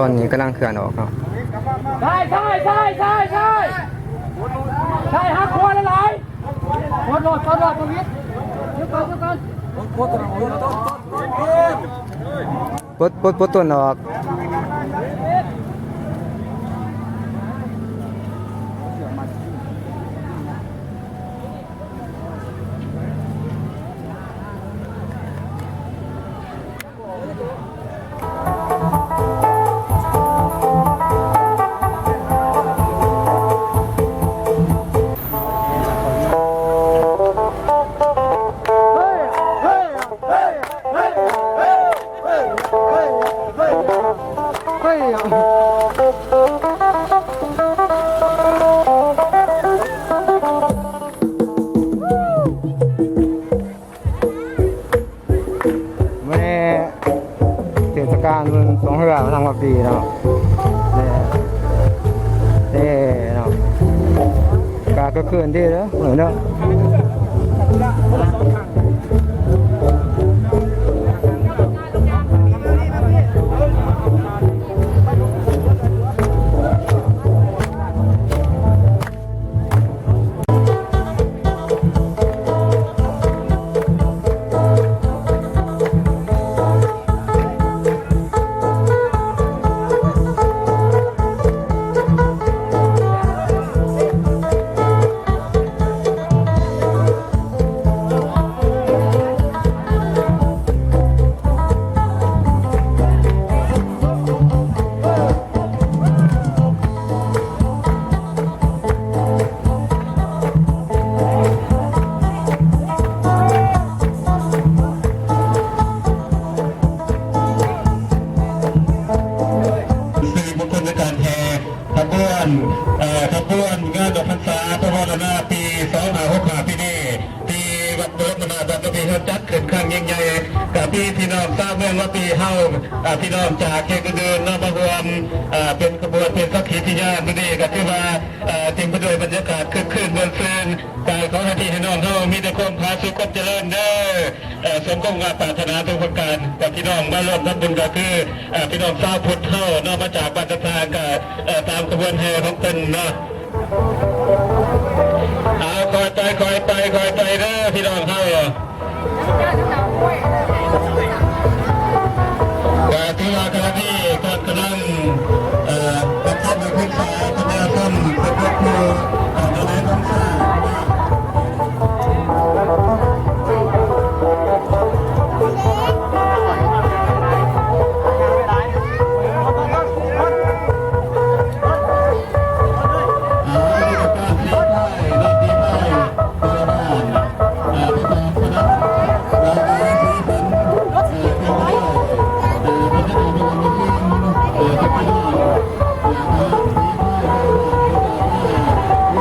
ຕອນນີ້ກຳລັງເຄື່ອນອອກເນາະ. ຊ້າຍ ຊ້າຍ ຊ້າຍ ຊ້າຍ ຊ້າຍ ຊ້າຍ ຫັກຂວາຫຼາຍໆ. ປົດໂລດ ປົດໂລດ ປະວິດ ເດີກ່ອນ ເດີກ່ອນ ປົດ ປົດ ປົດຕົ້ນອອກ. ມື້ນີ້ເທດສະການບຸນຊ່ວງເຮືອທາງວັດດີເນາະ. ນີ້ ນີ້ເນາະ ກະຄືນດີເດີມື້ນີ້ເນາະ. ສິລິມຸງຄຸນໃນການແຫ່ຂະບວນ ເອີ ຂະບວນງານອອກພັນສາພະວໍລະນາປີສອງຫ້າຫົກຫ້າປີນີ້ ທີ່ວັດບວລະມະນາດອນທະວີເຮົາຈັດຂຶ້ນຄັ້ງຍິ່ງໃຫຍ່ ກະມີພີ່ນ້ອງຊາວເມືອງວາປີເຮົາ ເອີ ພີ່ນ້ອງຈາກເຂດອື່ນໆເນາະ ມາຮ່ວມ ເອີ ເປັນຂະບວນ ເປັນສັກຂີພະຍານ. ມື້ນີ້ກະຖືວ່າ ເອີ ເຕັມໄປດ້ວຍບັນຍາກາດຄຶກຄື້ນມ່ວນຊື່ນ. ກະຂໍໃຫ້ພີ່ໃຫ້ນ້ອງເຮົາມີແຕ່ຄວາມຜາສຸກຄວາມຈະເລີນເດີ ເອີ ສົມຄວາມປາດຖະໜາທຸກປະການ. ກະພີ່ນ້ອງມາຮ່ວມທຳບຸນກະຄື ເອີ ພີ່ນ້ອງຊາວພຸດເຮົາເນາະ ມາຈາກບ້ານຕ່າງໆ ກະ ເອີ ຕາມຂະບວນແຫ່ຂອງເພິ່ນເນາະ. ເອົາ ຄ່ອຍໄປ ຄ່ອຍໄປ ຄ່ອຍໄປເດີພີ່ນ້ອງເຮົາ. ກະຖືວ່າຂະນະນີ້ກະກຳລັງ ເອີ ປະກອບດ້ວຍພຶກສາຄະນະສົງເພື່ອຄວບຄູ່ ເອີ ໃນວັນສາ. ເອີ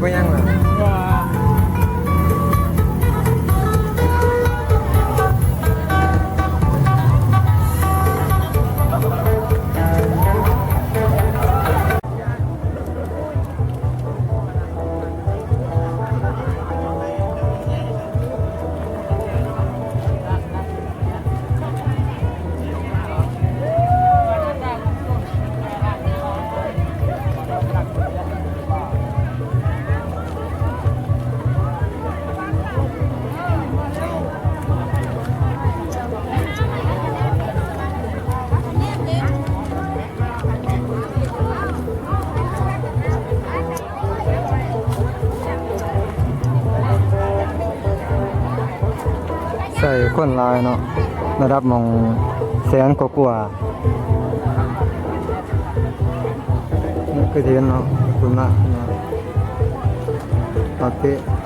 ບໍ່ຍັງລະ. ໃສ່ຄົນຫຼາຍເນາະ ລະດັບໝ່ອງແສນກວ່າໆ ຄືທີ່ເຫັນເນາະ ຂອບຄຸນມາກ ໂອເຄ.